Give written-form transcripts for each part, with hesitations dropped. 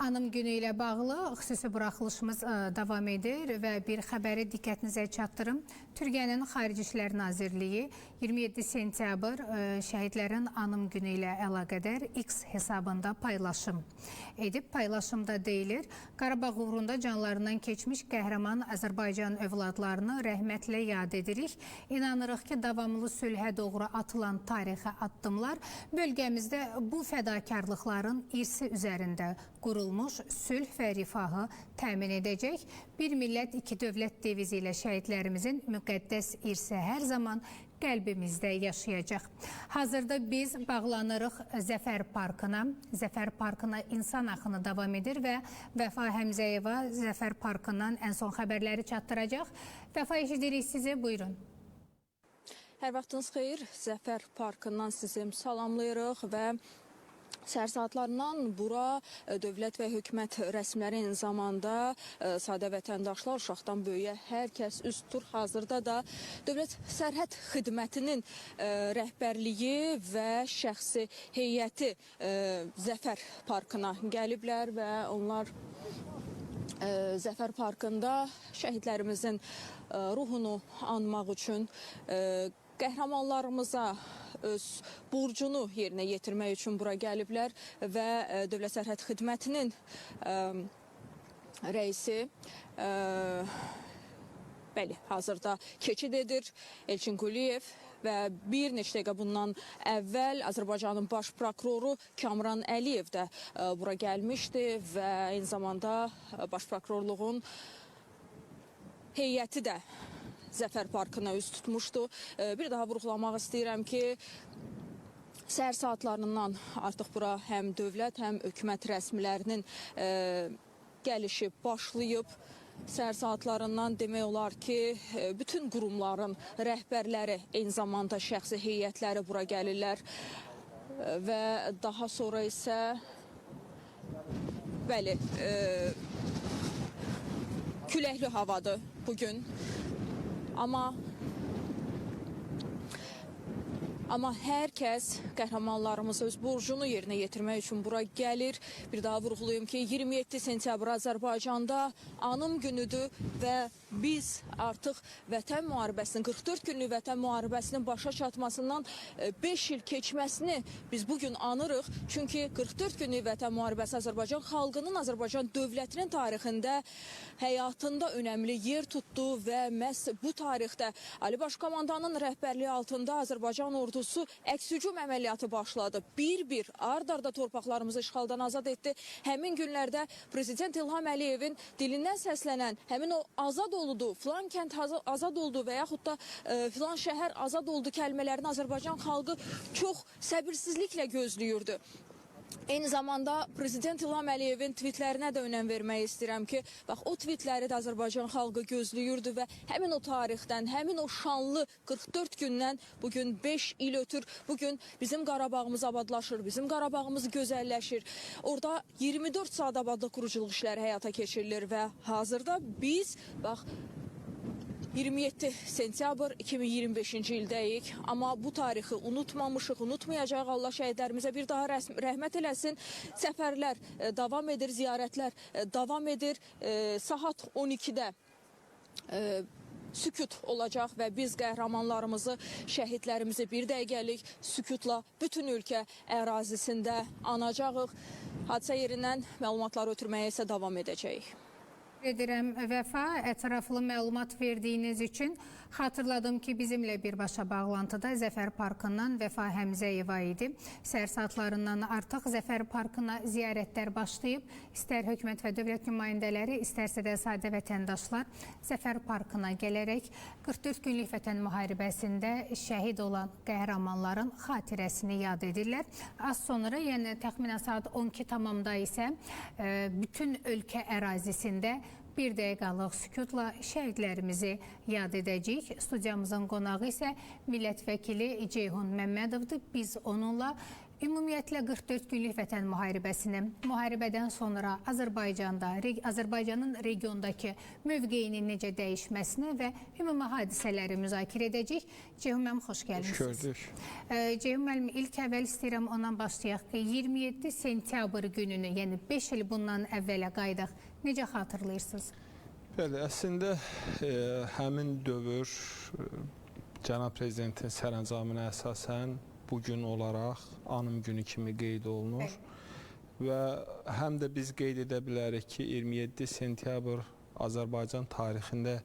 Anım günü ilə bağlı xüsusi buraxılışımız davam edir və bir xəbəri diqqətinizə çatdırım. Türkiyənin Xarici İşlər Nazirliyi 27 sentyabr şəhidlərin anım günü ilə əlaqədar X hesabında paylaşım edib. Paylaşımda deyilir, Qarabağ uğrunda canlarından keçmiş qəhrəman Azərbaycan övladlarını rəhmətlə yad edirik. İnanırıq ki, davamlı sülhə doğru atılan tarixi addımlar bölgəmizdə bu fədakarlıqların irsi üzərində qurulmuş sülh və rifahı təmin edəcək. Bir millət, iki dövlət devizi ilə şəhidlərimizin müqəddəs irsi hər zaman qəlbimizdə yaşayacaq. Hazırda biz bağlanırıq Zəfər Parkına. Zəfər Parkına insan axını davam edir və Vəfa Həmzəyeva Zəfər Parkından ən son xəbərləri çatdıracaq. Vəfa, eşidirik sizi, buyurun. Hər vaxtınız xeyir. Zəfər Parkından sizi salamlayırıq və səhər saatlarından bura dövlət və hökumət rəsmiləri eyni zamanda sadə vətəndaşlar, uşaqdan böyüyə hər kəs üz tutur. Hazırda da Dövlət Sərhəd Xidmətinin rəhbərliyi və şəxsi heyəti Zəfər Parkına gəliblər və onlar Zəfər Parkında şəhidlərimizin ruhunu anmaq üçün qəhrəmanlarımıza öz borcunu yerinə yetirmək üçün bura gəliblər və Dövlət Sərhəd Xidmətinin rəisi bəli, hazırda keçid edir Elçin Quliyev və bir neçə dəqiqə bundan əvvəl Azərbaycanın baş prokuroru Kamran Əliyev də bura gəlmişdi və eyni zamanda baş prokurorluğun heyəti də Zəfər Parkına üz tutmuşdu. Bir daha vurğulamaq istəyirəm ki, səhər saatlarından artıq bura həm dövlət, həm hökumət rəsmilərinin gəlişi başlayıb. Səhər saatlarından demək olar ki, bütün qurumların rəhbərləri, eyni zamanda şəxsi heyətləri bura gəlirlər və daha sonra isə bəli, küləkli havadır bugün. Amma hər kəs qəhrəmanlarımız öz borcunu yerinə yetirmək üçün bura gəlir. Bir daha vurğulayım ki, 27 sentyabr Azərbaycanda anım günüdür və biz artıq vətən müharibəsinin, 44 günlük vətən müharibəsinin başa çatmasından 5 il keçməsini biz bugün anırıq. Çünki 44 günlük vətən müharibəsi Azərbaycan xalqının, Azərbaycan dövlətinin tarixində, həyatında önəmli yer tutdu və məhz bu tarixdə Ali Baş Komandanın rəhbərliyi altında Azərbaycan ordusu əks-hücum əməliyyatı başladı. Bir-bir ard-arda torpaqlarımızı işğaldan azad etdi. Həmin günlərdə Prezident İlham Əliyevin dilindən səslənən həmin o azad oldu, filan kənd azad oldu və yaxud da filan şəhər azad oldu kəlmələrini Azərbaycan xalqı çox səbirsizliklə gözləyirdi. Eyni zamanda Prezident İlham Əliyevin tweetlərinə də önəm vermək istəyirəm ki, bax o tweetləri də Azərbaycan xalqı gözləyirdi və həmin o tarixdən, həmin o şanlı 44 gündən bugün 5 il ötür. Bugün bizim Qarabağımız abadlaşır, bizim Qarabağımız gözəlləşir. Orada 24 saat abadlıq quruculuq işləri həyata keçirilir və hazırda biz bax 27 sentyabr 2025-ci ildəyik, amma bu tarixi unutmamışıq, unutmayacaq. Allah şəhidlərimizə bir daha rəhmət eləsin. Səfərlər davam edir, ziyarətlər davam edir. Saat 12-də sükut olacaq və biz qəhrəmanlarımızı, şəhidlərimizi bir dəqiqəlik sükutla bütün ölkə ərazisində anacağıq. Hadisə yerindən məlumatları ötürməyə isə davam edəcəyik. Edirəm Vəfa, ətraflı məlumat verdiyiniz üçün. Xatırladım ki, bizimlə birbaşa bağlantıda Zəfər Parkından Vəfa Həmzəyeva idi. Səhər saatlarından artıq Zəfər Parkına ziyarətlər başlayıb. İstər hökumət və dövlət nümayəndələri, istərsə də sadə vətəndaşlar Zəfər Parkına gələrək 44 günlük vətən müharibəsində şəhid olan qəhrəmanların xatirəsini yad edirlər. Az sonra, yəni təxminən saat 12 tamamda isə bütün ölkə ərazisində bir dəqiqalıq sükutla şəhidlərimizi yad edəcəyik. Studiyamızın qonağı isə millət vəkili Ceyhun Məmmədovdur. Biz onunla Ümumiyyətlə 44 günlük vətən müharibəsini, müharibədən sonra Azərbaycanda, Azərbaycanın regiondakı mövqeyinin necə dəyişməsini və ümumi hadisələri müzakirə edəcəyik. Ceyhun müəllim, xoş gəlmisiniz. Hoş gördük. Ceyhun müəllim, ilk əvvəl istəyirəm ondan başlayaq ki, 27 sentyabr gününü, yəni 5 il bundan əvvələ qayıdaq. Necə xatırlayırsınız? Bəli, əslində həmin dövr cənab prezidentin sərəncamına əsasən bu gün olaraq anım günü kimi qeyd olunur. Bəli. Və həm də biz qeyd edə bilərik ki, 27 sentyabr Azərbaycan tarixində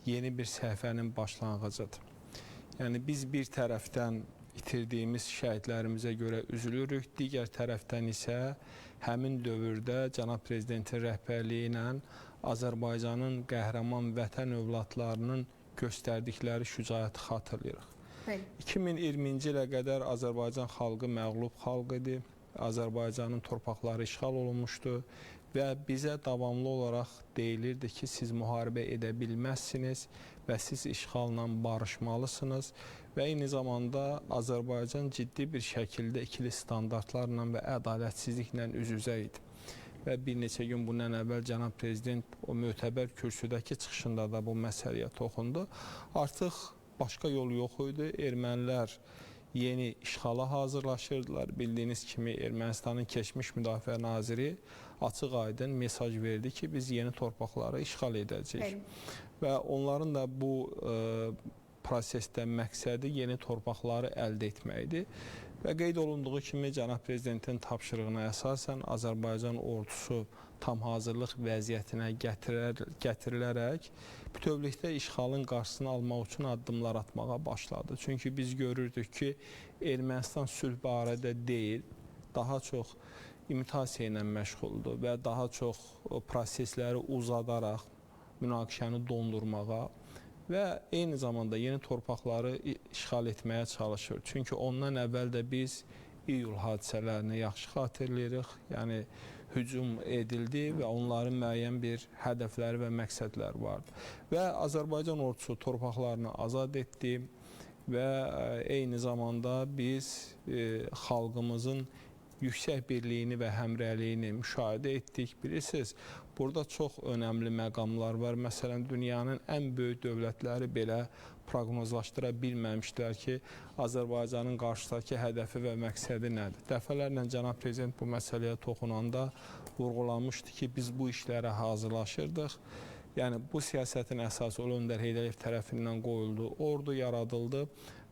yeni bir səhifənin başlanğıcıdır. Yəni biz bir tərəfdən itirdiyimiz şəhidlərimizə görə üzülürük, digər tərəfdən isə həmin dövrdə cənab prezidentin rəhbərliyi ilə Azərbaycanın qəhrəman vətən övladlarının göstərdikləri şücaəti xatırlayırıq. Bəli. 2020-ci ilə qədər Azərbaycan xalqı məğlub xalq idi. Azərbaycanın torpaqları işğal olunmuşdu və bizə davamlı olaraq deyilirdi ki, siz müharibə edə bilməzsiniz və siz işğalla barışmalısınız və eyni zamanda Azərbaycan ciddi bir şəkildə ikili standartlarla və ədalətsizliklə üz-üzə idi. Və bir neçə gün bundan əvvəl cənab prezident o mötəbər kürsüdəki çıxışında da bu məsələyə toxundu. Artıq başqa yol yox idi. Ermənilər yeni işğala hazırlaşırdılar. Bildiyiniz kimi Ermənistanın keçmiş müdafiə naziri açıq-aydın mesaj verdi ki, biz yeni torpaqları işğal edəcəyik. Bəli. Və onların da bu prosesdə məqsədi yeni torpaqları əldə etməkdir. Və qeyd olunduğu kimi cənab prezidentin tapşırığına əsasən Azərbaycan ordusu tam hazırlıq vəziyyətinə gətirilərək bütövlükdə işğalın qarşısını almaq üçün addımlar atmağa başladı. Çünki biz görürdük ki, Ermənistan sülh barədə deyil, daha çox imitasiya ilə məşğuldur və daha çox prosesləri uzadaraq münaqişəni dondurmağa və eyni zamanda yeni torpaqları işğal etməyə çalışır. Çünki ondan əvvəl də biz iyul hadisələrini yaxşı xatırlayırıq. Yəni hücum edildi və onların müəyyən bir hədəfləri və məqsədləri vardı. Və Azərbaycan ordusu torpaqlarını azad etdi və eyni zamanda biz xalqımızın yüksək birliyini və həmrəyliyini müşahidə etdik. Bilirsiniz, burada çox önəmli məqamlar var. Məsələn, dünyanın ən böyük dövlətləri belə proqnozlaşdıra bilməmişdilər ki, Azərbaycanın qarşıdakı hədəfi və məqsədi nədir? Dəfələrlə cənab prezident bu məsələyə toxunanda vurğulamışdı ki, biz bu işlərə hazırlaşırdıq. Yəni, bu siyasətin əsası Ulu Öndər Heydər Əliyev tərəfindən qoyuldu, ordu yaradıldı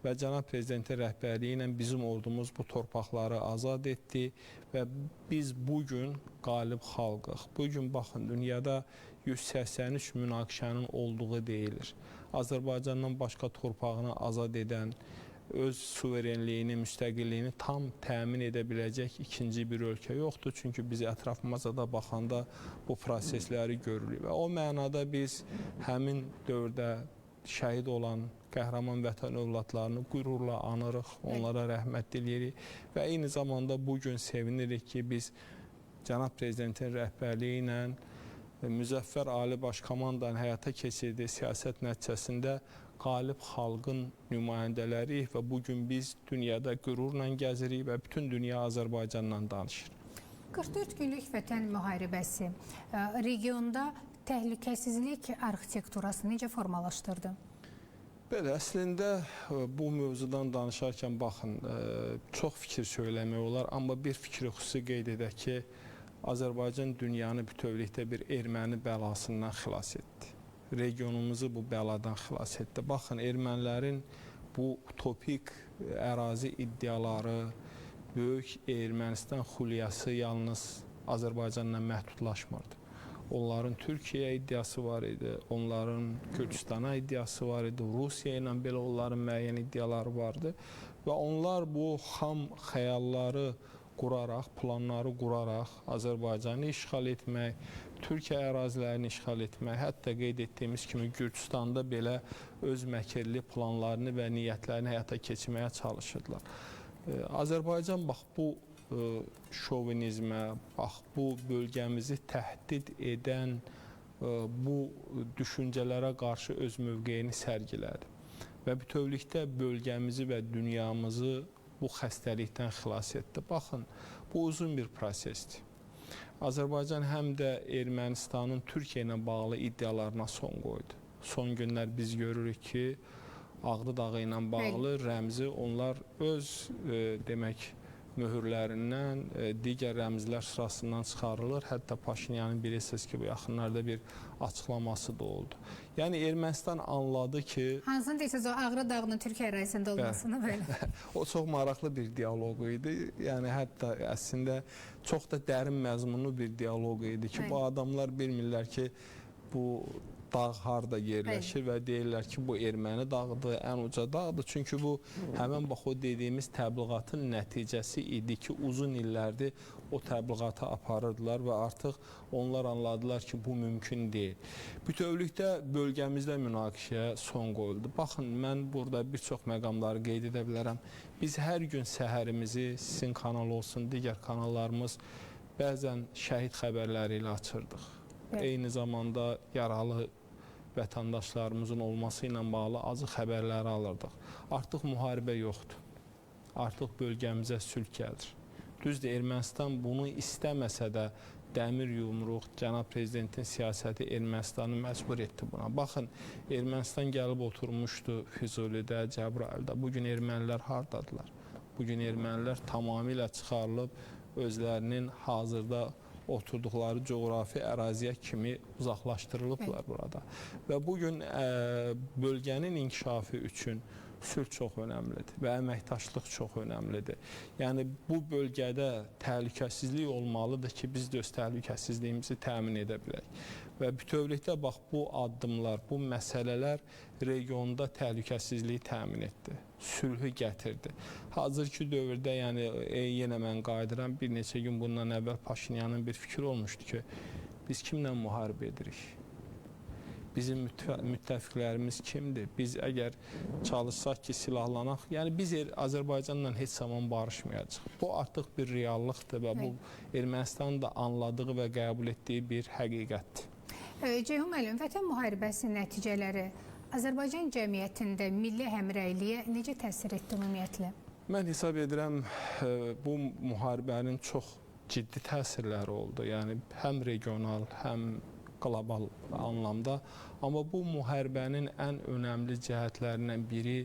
və cənab prezidentin rəhbərliyi ilə bizim ordumuz bu torpaqları azad etdi və biz bugün qalib xalqıq. Bugün baxın, dünyada 183 münaqişənin olduğu deyilir. Azərbaycandan başqa torpağını azad edən, öz suverenliyini, müstəqilliyini tam təmin edə biləcək ikinci bir ölkə yoxdur. Çünki biz ətrafımıza da baxanda bu prosesləri görürük. Və o mənada biz həmin dövrdə şəhid olan qəhrəman vətən övladlarını qürurla anırıq, onlara rəhmət diləyirik və eyni zamanda bugün sevinirik ki, biz cənab prezidentin rəhbərliyi ilə Müzəffər Ali Baş Komandanın həyata keçirdiyi siyasət nəticəsində qalib xalqın nümayəndələriyik və bugün biz dünyada qürurla gəzirik və bütün dünya Azərbaycanla danışır. 44 günlük vətən müharibəsi regionda təhlükəsizlik arxitekturasını necə formalaşdırdı? Bəli, əslində bu mövzudan danışarkən baxın, çox fikir söyləmək olar, amma bir fikri xüsusi qeyd edək ki, Azərbaycan dünyanı bütövlükdə bir erməni bəlasından xilas etdi. Regionumuzu bu bəladan xilas etdi. Baxın, ermənilərin bu utopik ərazi iddiaları, böyük Ermənistan xülyası yalnız Azərbaycanla məhdudlaşmırdı. Onların Türkiyəyə iddiası var idi, onların Gürcüstana iddiası var idi, Rusiya ilə belə onların müəyyən iddiaları vardı və onlar bu xam xəyalları quraraq, planları quraraq Azərbaycanı işğal etmək, Türkiyə ərazilərini işğal etmək, hətta qeyd etdiyimiz kimi Gürcüstanda belə öz məkirli planlarını və niyyətlərini həyata keçirməyə çalışırdılar. Azərbaycan bax bu şovinizmə, bax bu bölgəmizi təhdid edən bu düşüncələrə qarşı öz mövqeyini sərgilədi və bütövlükdə bölgəmizi və dünyamızı bu xəstəlikdən xilas etdi. Baxın, bu uzun bir prosesdir. Azərbaycan həm də Ermənistanın Türkiyə ilə bağlı iddialarına son qoydu. Son günlər biz görürük ki, Ağrı dağı ilə bağlı rəmzi onlar öz demək möhürlərindən, digər rəmzlər sırasından çıxarılır. Hətta Paşinyanın bilirsiniz ki, bu yaxınlarda bir açıqlaması da oldu. Yəni Ermənistan anladı ki... Hansını deyirsiniz, o Ağrı dağının Türkiyə ərazisində olmasını belə? O çox maraqlı bir dialoq idi. Yəni hətta əslində çox da dərin məzmunlu bir dialoq idi ki, bu adamlar bilmirlər ki, bu dağ harda yerləşir və deyirlər ki, bu erməni dağıdır, ən uca dağdır. Çünki bu həmən bax o dediyimiz təbliğatın nəticəsi idi ki, uzun illərdir o təbliğatı aparırdılar və artıq onlar anladılar ki, bu mümkün deyil. Bütövlükdə bölgəmizdə münaqişəyə son qoyuldu. Baxın, mən burada bir çox məqamları qeyd edə bilərəm. Biz hər gün səhərimizi, sizin kanal olsun, digər kanallarımız bəzən şəhid xəbərləri ilə açırdıq. Eyni zamanda yaralı vətəndaşlarımızın olması ilə bağlı acı xəbərləri alırdıq. Artıq müharibə yoxdur. Artıq bölgəmizə sülh gəlir. Düzdür, Ermənistan bunu istəməsə də dəmir yumruq, cənab prezidentin siyasəti Ermənistanı məcbur etdi buna. Baxın, Ermənistan gəlib oturmuşdu Füzulidə, Cəbrayılda. Bugün ermənilər hardadılar? Bugün ermənilər tamamilə çıxarılıb özlərinin hazırda oturduqları coğrafi əraziyə kimi uzaqlaşdırılıblar burada. Və bugün bölgənin inkişafı üçün sülh çox önəmlidir və əməkdaşlıq çox önəmlidir. Yəni bu bölgədə təhlükəsizlik olmalıdır ki, biz də öz təhlükəsizliyimizi təmin edə bilək. Və bütövlükdə bax bu addımlar, bu məsələlər regionda təhlükəsizliyi təmin etdi, sülhü gətirdi. Hazırki dövrdə, yəni yenə mən qayıdıram, bir neçə gün bundan əvvəl Paşinyanın bir fikri olmuşdu ki, biz kimlə müharibə edirik? Bizim müttəfiqlərimiz kimdir? Biz əgər çalışsaq ki, silahlanaq, yəni biz Azərbaycanla heç zaman barışmayacaq. Bu artıq bir reallıqdır və bu Ermənistanın da anladığı və qəbul etdiyi bir həqiqətdir. Ceyhun müəllim, Vətən müharibəsinin nəticələri Azərbaycan cəmiyyətində milli həmrəyliyə necə təsir etdi ümumiyyətlə? Mən hesab edirəm, bu müharibənin çox ciddi təsirləri oldu. Yəni həm regional, həm qlobal anlamda. Amma bu müharibənin ən önəmli cəhətlərindən biri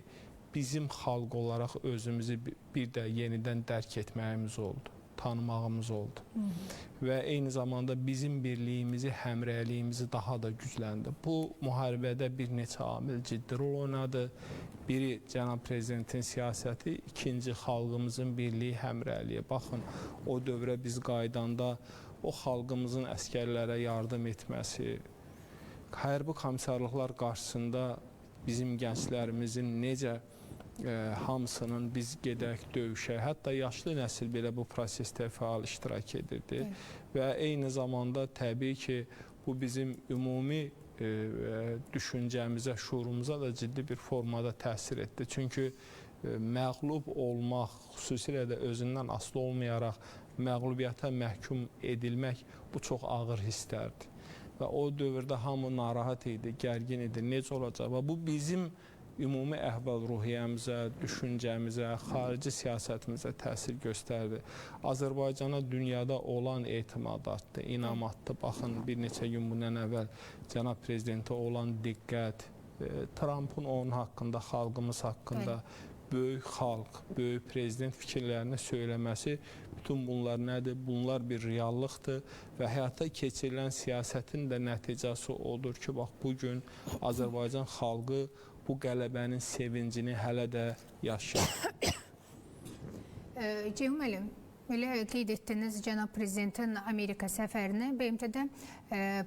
bizim xalq olaraq özümüzü bir də yenidən dərk etməyimiz oldu, tanımağımız oldu. Və eyni zamanda bizim birliyimizi, həmrəyliyimizi daha da gücləndi. Bu müharibədə bir neçə amil ciddi rol oynadı. Biri cənab prezidentin siyasəti, ikinci xalqımızın birliyi, həmrəyliyi. Baxın, o dövrə biz qayıdanda o xalqımızın əskərlərə yardım etməsi, hərbi komissarlıqlar qarşısında bizim gənclərimizin necə hamısının biz gedək, döyüşək, hətta yaşlı nəsil belə bu prosesdə fəal iştirak edirdi. Və eyni zamanda təbii ki, bu bizim ümumi düşüncəmizə, şuurumuza da ciddi bir formada təsir etdi. Çünki məğlub olmaq, xüsusilə də özündən asılı olmayaraq məğlubiyyətə məhkum edilmək bu çox ağır hisslərdir. Və o dövrdə hamı narahat idi, gərgin idi, necə olacaq? Və bu bizim ümumi əhval-ruhiyyəmizə, düşüncəmizə, xarici siyasətimizə təsir göstərdi. Azərbaycana dünyada olan etimad artdı, inam artdı. Baxın, bir neçə gün bundan əvvəl cənab prezidentə olan diqqət, Trumpın onun haqqında, xalqımız haqqında böyük xalq, böyük prezident fikirlərini söyləməsi, bütün bunlar nədir? Bunlar bir reallıqdır və həyata keçirilən siyasətin də nəticəsi odur ki, bax, bugün Azərbaycan xalqı bu qələbənin sevincini hələ də yaşayır. Ceyhun müəllim, elə qeyd etdiniz cənab prezidentin Amerika səfərini. BMT-də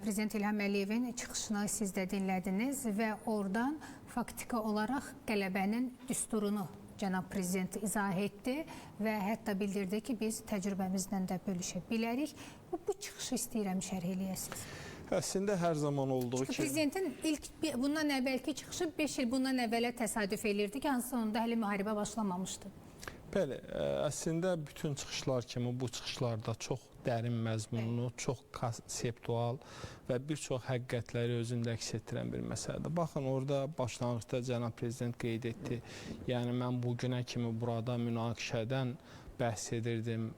prezident İlham Əliyevin çıxışını siz də dinlədiniz və oradan faktiki olaraq qələbənin düsturunu cənab prezident izah etdi və hətta bildirdi ki, biz təcrübəmizlə də bölüşə bilərik. Bu çıxışı istəyirəm şərh eləyəsiniz. Əslində hər zaman olduğu ki... Prezidentin ilk bundan əvvəlki çıxışı 5 il bundan əvvələ təsadüf elirdi ki, hansı onda hələ müharibə başlamamışdı. Bəli, əslində bütün çıxışlar kimi bu çıxışlarda çox dərin məzmunlu, çox konseptual və bir çox həqiqətləri özündə əks etdirən bir məsələdir. Baxın, orada başlanğıcda cənab prezident qeyd etdi. Yəni mən bu günə kimi burada münaqişədən bəhs edirdim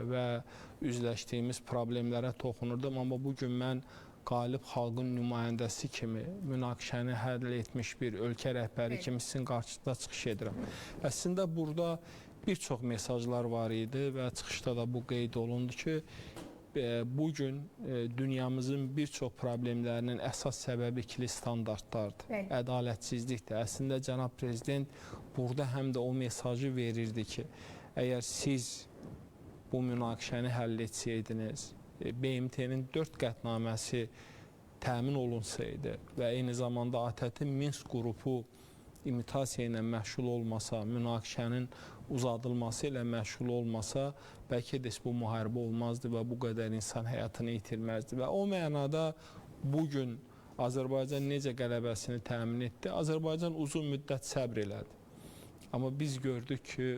və üzləşdiyimiz problemlərə toxunurdum, amma bu gün mən qalib xalqın nümayəndəsi kimi münaqişəni həll etmiş bir ölkə rəhbəri kimi sizin qarşınızda çıxış edirəm. Əslində burada bir çox mesajlar var idi və çıxışda da bu qeyd olundu ki, bu gün dünyamızın bir çox problemlərinin əsas səbəbi ikili standartlardır, ədalətsizlikdir. Əslində cənab prezident burada həm də o mesajı verirdi ki, əgər siz bu münaqişəni həll etsəydiniz, BMT-nin 4 qətnaməsi təmin olunsaydı və eyni zamanda ATƏT-in Minsk qrupu imitasiya ilə məşğul olmasa, münaqişənin uzadılması ilə məşğul olmasa, bəlkə də bu müharibə olmazdı və bu qədər insan həyatını itirməzdi. Və o mənada bugün Azərbaycan necə qələbəsini təmin etdi? Azərbaycan uzun müddət səbr elədi. Amma biz gördük ki,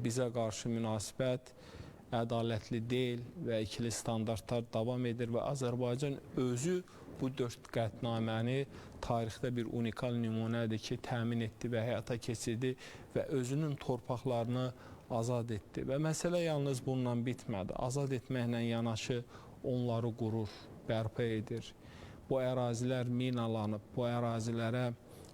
bizə qarşı münasibət ədalətli deyil və ikili standartlar davam edir və Azərbaycan özü bu 4 qətnaməni tarixdə bir unikal nümunədir ki, təmin etdi və həyata keçirdi və özünün torpaqlarını azad etdi. Və məsələ yalnız bununla bitmədi. Azad etməklə yanaşı onları qurur, bərpa edir. Bu ərazilər minalanıb, bu ərazilərə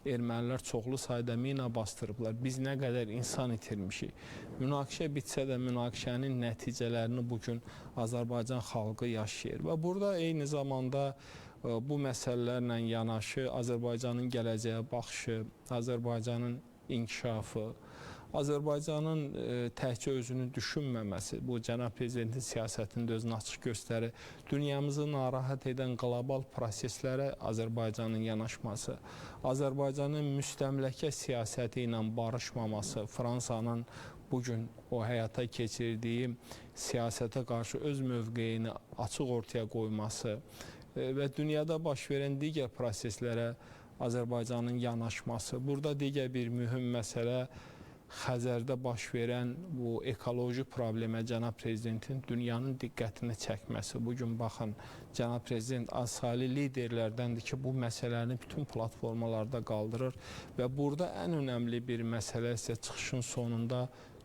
ermənilər çoxlu sayda mina bastırıblar. Biz nə qədər insan itirmişik. Münaqişə bitsə də münaqişənin nəticələrini bugün Azərbaycan xalqı yaşayır. Və burada eyni zamanda bu məsələlərlə yanaşı Azərbaycanın gələcəyə baxışı, Azərbaycanın inkişafı, Azərbaycanın təkcə özünü düşünməməsi, bu cənab prezidentin siyasətində özünü açıq göstərir. Dünyamızı narahat edən qlobal proseslərə Azərbaycanın yanaşması, Azərbaycanın müstəmləkə siyasəti ilə barışmaması, Fransanın bugün o həyata keçirdiyi siyasətə qarşı öz mövqeyini açıq ortaya qoyması və dünyada baş verən digər proseslərə Azərbaycanın yanaşması. Burada digər bir mühüm məsələ Xəzərdə baş verən bu ekoloji problemə cənab prezidentin dünyanın diqqətini çəkməsi. Bugün baxın, cənab prezident azsaylı liderlərdəndir ki, bu məsələni bütün platformalarda qaldırır və burada ən önəmli bir məsələ isə çıxışın sonunda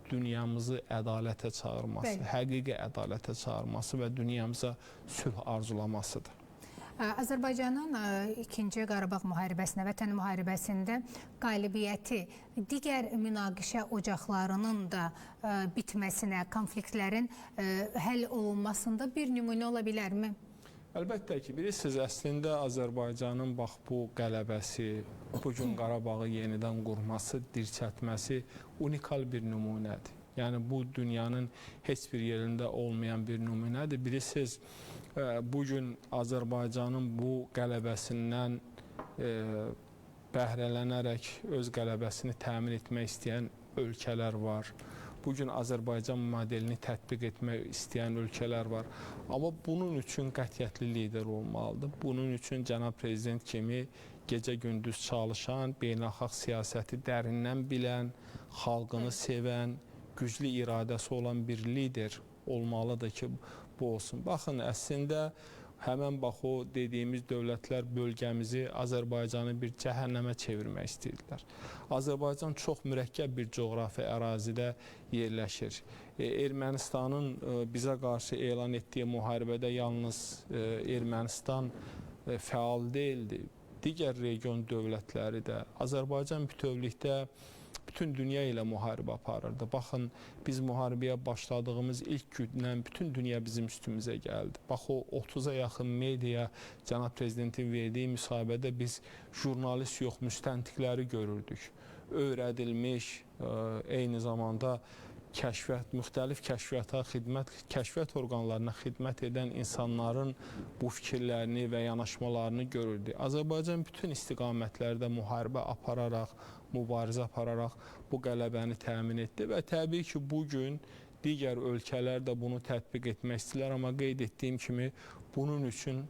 dünyamızı ədalətə çağırması, həqiqi ədalətə çağırması və dünyamıza sülh arzulamasıdır. Azərbaycanın 2-ci Qarabağ müharibəsində, Vətən müharibəsində qalibiyyəti digər münaqişə ocaqlarının da bitməsinə, konfliktlərin həll olunmasında bir nümunə ola bilərmi? Əlbəttə ki, bilirsiniz, əslində Azərbaycanın bax bu qələbəsi, bugün Qarabağı yenidən qurması, dirçəltməsi unikal bir nümunədir. Yəni bu dünyanın heç bir yerində olmayan bir nümunədir. Bilirsiniz, bugün Azərbaycanın bu qələbəsindən bəhrələnərək öz qələbəsini təmin etmək istəyən ölkələr var. Bugün Azərbaycan modelini tətbiq etmək istəyən ölkələr var. Amma bunun üçün qətiyyətli lider olmalıdır. Bunun üçün cənab prezident kimi gecə-gündüz çalışan, beynəlxalq siyasəti dərindən bilən, xalqını sevən, güclü iradəsi olan bir lider olmalıdır ki, bu olsun. Baxın, əslində həmən bax o dediyimiz dövlətlər bölgəmizi, Azərbaycanı bir cəhənnəmə çevirmək istəyirdilər. Azərbaycan çox mürəkkəb bir coğrafi ərazidə yerləşir. Ermənistanın bizə qarşı elan etdiyi müharibədə yalnız Ermənistan fəal deyildi. Digər region dövlətləri də, Azərbaycan bütövlükdə bütün dünya ilə müharibə aparırdı. Baxın, biz müharibəyə başladığımız ilk gündən bütün dünya bizim üstümüzə gəldi. Bax, o 30-a yaxın media cənab prezidentin verdiyi müsahibədə biz jurnalist yox, müstəntiqləri görürdük. Öyrədilmiş, eyni zamanda kəşfiyyat, müxtəlif kəşfiyyata xidmət, kəşfiyyat orqanlarına xidmət edən insanların bu fikirlərini və yanaşmalarını görürdük. Azərbaycan bütün istiqamətlərdə müharibə apararaq, mübarizə apararaq bu qələbəni təmin etdi və təbii ki, bugün digər ölkələr də bunu tətbiq etmək istəyirlər, amma qeyd etdiyim kimi bunun üçün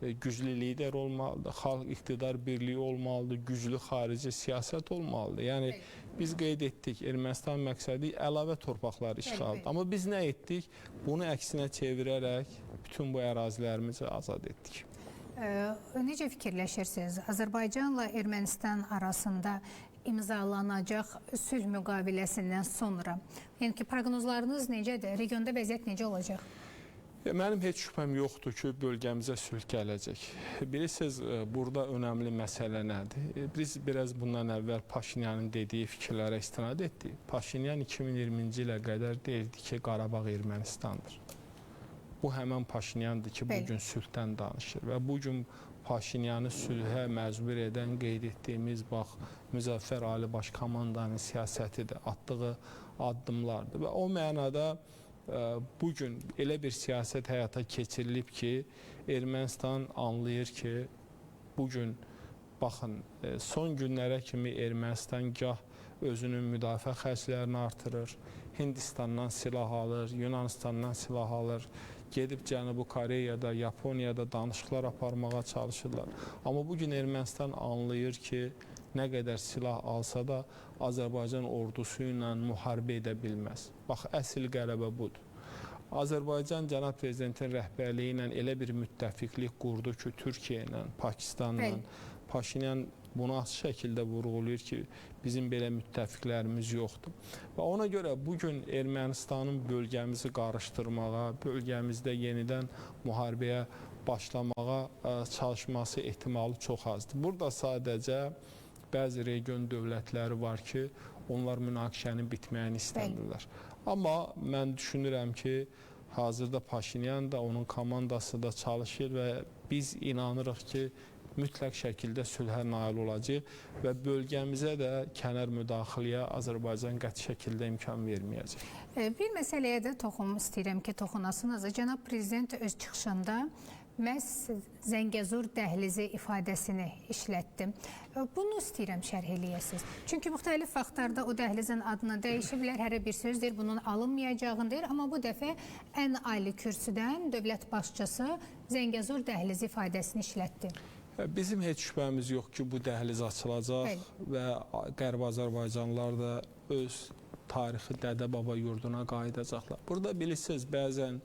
güclü lider olmalıdır, xalq iqtidar birliyi olmalıdır, güclü xarici siyasət olmalıdır. Yəni biz qeyd etdik, Ermənistan məqsədi əlavə torpaqları işğaldır. Amma biz nə etdik? Bunu əksinə çevirərək bütün bu ərazilərimizi azad etdik. Necə fikirləşirsiniz? Azərbaycanla Ermənistan arasında imzalanacaq sülh müqaviləsindən sonra, yəni ki, proqnozlarınız necədir? Regionda vəziyyət necə olacaq? Mənim heç şübhəm yoxdur ki, bölgəmizə sülh gələcək. Bilirsiniz, burada önəmli məsələ nədir? Biz biraz bundan əvvəl Paşinyanın dediyi fikirlərə istinad etdik. Paşinyan 2020-ci ilə qədər deyirdi ki, Qarabağ Ermənistandır. Bu həmən Paşinyandır ki, bugün sülhdən danışır və bugün Paşinyanı sülhə məcbur edən qeyd etdiyimiz, bax, Müzəffər Ali Baş Komandanın siyasətidir, atdığı addımlardır və o mənada bugün elə bir siyasət həyata keçirilib ki, Ermənistan anlayır ki, bugün, baxın, son günlərə kimi Ermənistan gah özünün müdafiə xərclərini artırır, Hindistandan silah alır, Yunanistandan silah alır, gedib Cənubi Koreyada, Yaponiyada danışıqlar aparmağa çalışırlar. Amma bugün Ermənistan anlayır ki, nə qədər silah alsa da Azərbaycan ordusu ilə müharibə edə bilməz. Bax, əsl qələbə budur. Azərbaycan cənab prezidentin rəhbərliyi ilə elə bir müttəfiqlik qurdu ki, Türkiyə ilə, Pakistanla. Paşinyan bunu açıq şəkildə vurğulayır ki, bizim belə müttəfiqlərimiz yoxdur. Və ona görə bugün Ermənistanın bölgəmizi qarışdırmağa, bölgəmizdə yenidən müharibəyə başlamağa çalışması ehtimalı çox azdır. Burada sadəcə bəzi region dövlətləri var ki, onlar münaqişənin bitməyini istəmirlər. Amma mən düşünürəm ki, hazırda Paşinyan da, onun komandası da çalışır və biz inanırıq ki, mütləq şəkildə sülhə nail olacaq və bölgəmizə də kənar müdaxiləyə Azərbaycan qəti şəkildə imkan verməyəcək. Bir məsələyə də toxunmaq istəyirəm ki, toxunasınız. Cənab Prezident öz çıxışında məhz Zəngəzur dəhlizi ifadəsini işlətdi. Bunu istəyirəm şərh eləyəsiniz. Çünki müxtəlif vaxtlarda o dəhlizin adını dəyişiblər, hərə bir söz deyir, bunun alınmayacağını deyir. Amma bu dəfə ən ali kürsüdən dövlət başçısı Zəngəzur dəhlizi ifadəsini işlətdi. Bizim heç şübhəmiz yox ki, bu dəhliz açılacaq və Qərbi Azərbaycanlılar da öz tarixi dədə-baba yurduna qayıdacaqlar. Burada bilirsiniz, bəzən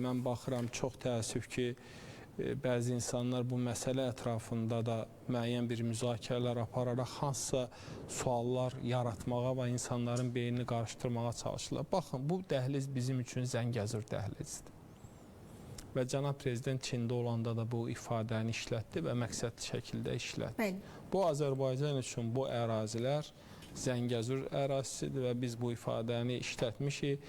mən baxıram, çox təəssüf ki, bəzi insanlar bu məsələ ətrafında da müəyyən bir müzakirələr apararaq hansısa suallar yaratmağa və insanların beynini qarışdırmağa çalışırlar. Baxın, bu dəhliz bizim üçün Zəngəzur dəhlizidir. Və cənab prezident Çində olanda da bu ifadəni işlətdi və məqsədli şəkildə işlətdi. Bəli. Bu Azərbaycan üçün bu ərazilər Zəngəzur ərazisidir və biz bu ifadəni işlətmişik.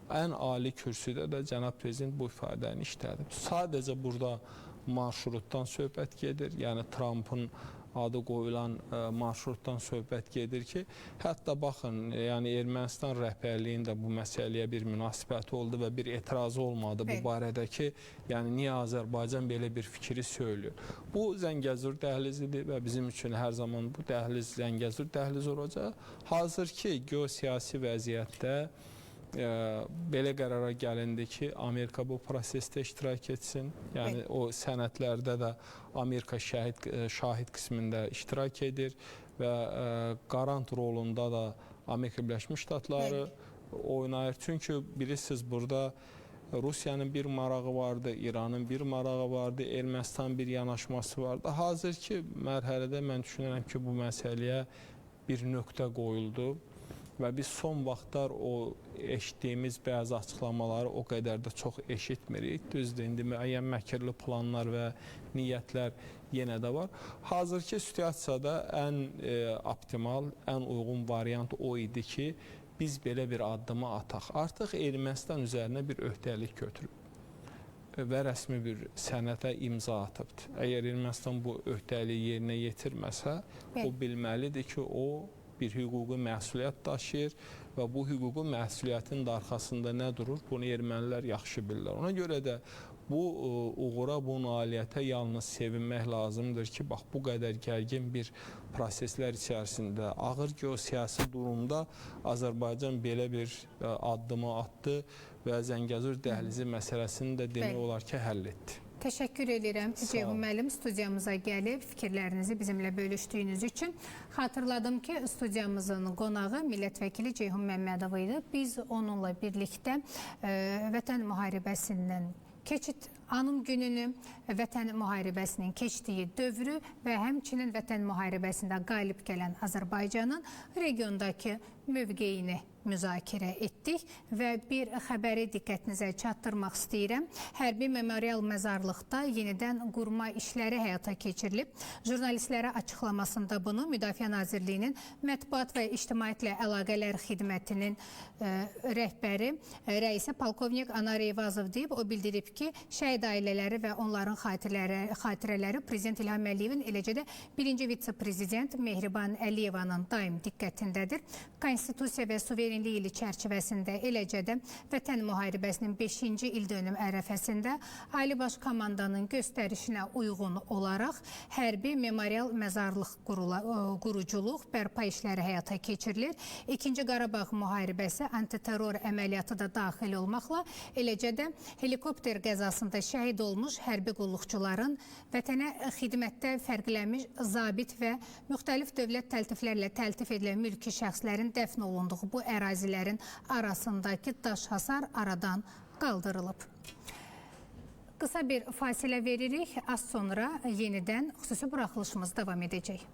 Ən ali kürsüdə də cənab prezident bu ifadəni işlədib. Sadəcə burada marşrutdan söhbət gedir, yəni Trampın adı qoyulan marşrutdan söhbət gedir ki, hətta baxın, yəni Ermənistan rəhbərliyinin də bu məsələyə bir münasibəti oldu və bir etirazı olmadı bu barədə ki, yəni niyə Azərbaycan belə bir fikri söylüyor. Bu Zəngəzur dəhlizidir və bizim üçün hər zaman bu dəhliz Zəngəzur dəhlizi olacaq. Hazırki geosiyasi vəziyyətdə belə qərara gəlindi ki, Amerika bu prosesdə iştirak etsin. Yəni o sənədlərdə də Amerika şahid qismində iştirak edir və qarant rolunda da Amerika Birləşmiş Ştatları oynayır. Çünki bilirsiniz, burada Rusiyanın bir marağı vardı, İranın bir marağı vardı, Ermənistanın bir yanaşması vardı. Hazırki mərhələdə mən düşünürəm ki, bu məsələyə bir nöqtə qoyuldu. Və biz son vaxtlar o eşitdiyimiz bəzi açıqlamaları o qədər də çox eşitmirik. Düzdür, indi müəyyən məkirli planlar və niyyətlər yenə də var. Hazırki situasiyada ən optimal, ən uyğun variant o idi ki, biz belə bir addımı ataq. Artıq Ermənistan üzərinə bir öhdəlik götürüb və rəsmi bir sənətə imza atıbdır. Əgər Ermənistan bu öhdəliyi yerinə yetirməsə, o bilməlidir ki, o bir hüquqi məsuliyyət daşıyır və bu hüquqi məsuliyyətin də arxasında nə durur, bunu ermənilər yaxşı bilirlər. Ona görə də bu uğura, bu nailiyyətə yalnız sevinmək lazımdır ki, bax, bu qədər gərgin bir proseslər içərisində, ağır geosiyasi durumda Azərbaycan belə bir addımı atdı və Zəngəzur dəhlizi məsələsini də demək olar ki, həll etdi. Təşəkkür edirəm Ceyhun müəllim, studiyamıza gəlib fikirlərinizi bizimlə bölüşdüyünüz üçün. Xatırladım ki, studiyamızın qonağı millət vəkili Ceyhun Məmmədov idi. Biz onunla birlikdə Vətən müharibəsindən keçid anım gününü, Vətən müharibəsinin keçdiyi dövrü və həmçinin Vətən müharibəsində qalib gələn Azərbaycanın regiondakı mövqeyini müzakirə etdik və bir xəbəri diqqətinizə çatdırmaq istəyirəm. Hərbi memorial məzarlıqda yenidən qurma işləri həyata keçirilib. Jurnalistlərə açıqlamasında bunu Müdafiə Nazirliyinin Mətbuat və İctimaiyyətlə Əlaqələr Xidmətinin rəhbəri, rəisi polkovnik Anar Eyvazov deyib. O bildirib ki, şəhid ailələri və onların xatirələri Prezident İlham Əliyevin, eləcə də birinci vitse-prezident Mehriban Əliyevanın daim diqqətindədir. Konstitusiya və suverenlik ili çərçivəsində, eləcə də Vətən müharibəsinin 5-ci ildönüm ərəfəsində Ali Baş Komandanın göstərişinə uyğun olaraq hərbi memorial məzarlıq quruculuq, bərpa işləri həyata keçirilir. İkinci Qarabağ müharibəsi, antiterror əməliyyatı da daxil olmaqla, eləcə də helikopter qəzasında şəhid olmuş hərbi qulluqçuların, vətənə xidmətdə fərqlənmiş zabit və müxtəlif dövlət təltiflərlə təltif edilən mülki şəxslərin dəfn olunduğu bu ərazilərin arasındakı daş hasar aradan qaldırılıb. Qısa bir fasilə veririk. Az sonra yenidən xüsusi buraxılışımız davam edəcək.